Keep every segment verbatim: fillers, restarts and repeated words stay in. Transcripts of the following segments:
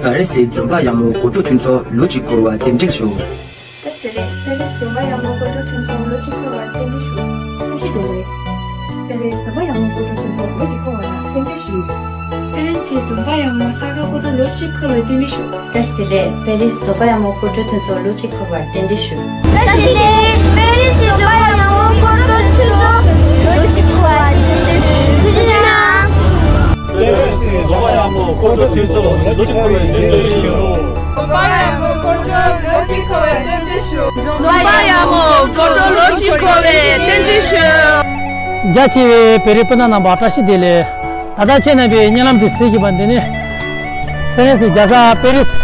པེ་རི་སི་འཛོམས་པ་ཡག་མོ་སྒོར་བྲོ་མཐུན་ཚོགས་ལོ་གཅིག་འཁོར་བར་རྟེན་འབྲེལ་ཞུ། བཀྲ་ཤིས་བདེ་ལེགས། པེ་རི་སི་འཛོམས་པ་ཡག་མོ་སྒོར་བྲོ་མཐུན་ཚོགས་ལོ་གཅིག་འཁོར་བར་རྟེན་འབྲེལ་ཞུ། བཀྲ་ཤིས་བདེ་ལེགས། པེ་རི་སི་འཛོམས་པ་ཡག་མོ་སྒོར་བྲོ་མཐུན་ཚོགས་ལོ་གཅིག་འཁོར་བར་རྟེན་འབྲེལ་ཞུ། པེ་རི་སི་འཛོམས་པ་ཡག་མོ་ལྷག་དཀར་སྒོར་བྲོ་ལོ་གཅིག་འཁོར་བར་རྟེན་འབྲེལ་ཞུ། བཀྲ་ཤིས་བདེ་ལེགས། པེ་རི་སི་འཛོམས་པ་ཡག་མོ་སྒོར་བྲོ་མཐུན་ཚོགས་ལོ་གཅིག་འཁོར་བར་རྟེན་འབྲེལ་ཞུ། བཀྲ་ཤིས་བདེ་ལེགས། པེ་རི་སི་འཛོམས་པ་ཡག་མོ་སྒོར་བྲོ་མཐུན་ཚོགས་ལོ་གཅིག་འཁོར་བར་རྟེན་འབྲེལ་ཞུ། ཐུགས་རྗེ་གནང་། པེ་རི་སི་འཛོམས་པ་ཡག་མོ་སྒོར་བྲོ་མཐུན་ཚོགས་ལོ་གཅིག་འཁོར་བའི་རྟེན་འབྲེལ་ཞུ། འཛོམས་པ་ཡག་མོ་སྒོར་བྲོ་ལོ་གཅིག་འཁོར་བའི་རྟེན་འབྲེལ་ཞུ། འཛོམས་པ་ཡག་མོ་སྒོར་བྲོ་ལོ་གཅིག་འཁོར་བའི་རྟེན་འབྲེལ་ཞུ། རྒྱ་ཆེ་བའི་བོད་རིགས་སྤུན་ཟླ་རྣམ་པ་བཀྲ་ཤིས་བདེ་ལེགས། ད་ལྟ་ཁྱེད་རྣམ་པའི་སྙན་ལམ་དུ་གཟིགས་བཞིན་པ་འདི་ནི་ཧྥ་རན་སིའི་རྒྱལ་ས་པེ་རི་སི་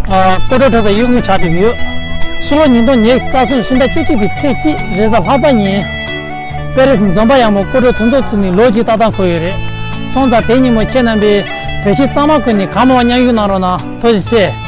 ཨ་སྐོར་བྲོ་འཁྲབ་པའི་གཡུལ་ངོ་ཆགས་བསྡད་ཡོད། ཕྱི་ལོ་ཉིས་སྟོང་ཉི་ཤུ་རྩ་གསུམ་ཕྱི་ཟླ་བཅུ་གཅིག་པའི་ཚེས་གཅིག་རེས་གཟའ་ལྷག་པ་ཉིན་པེ་རི་སི་འཛོམས་པ་ཡག་མོ་སྐོར་བྲོ་མཐུན་ཚོགས་བཙུགས་ནས་ལོ་གཅིག་ཏག་ཏག་འཁོར་ཡོད་རེད། སོང་ཙང་དེ་ཉིན་མོ་ཁྱེད་རྣམ་པས་བོད་ཕྱི་གཙང་མ་ཀུན་ནས་གང་མང་བ་མཉམ་ཞུགས་གནང་རོགས་གནང་། ཐུགས་རྗེ་ཆེ།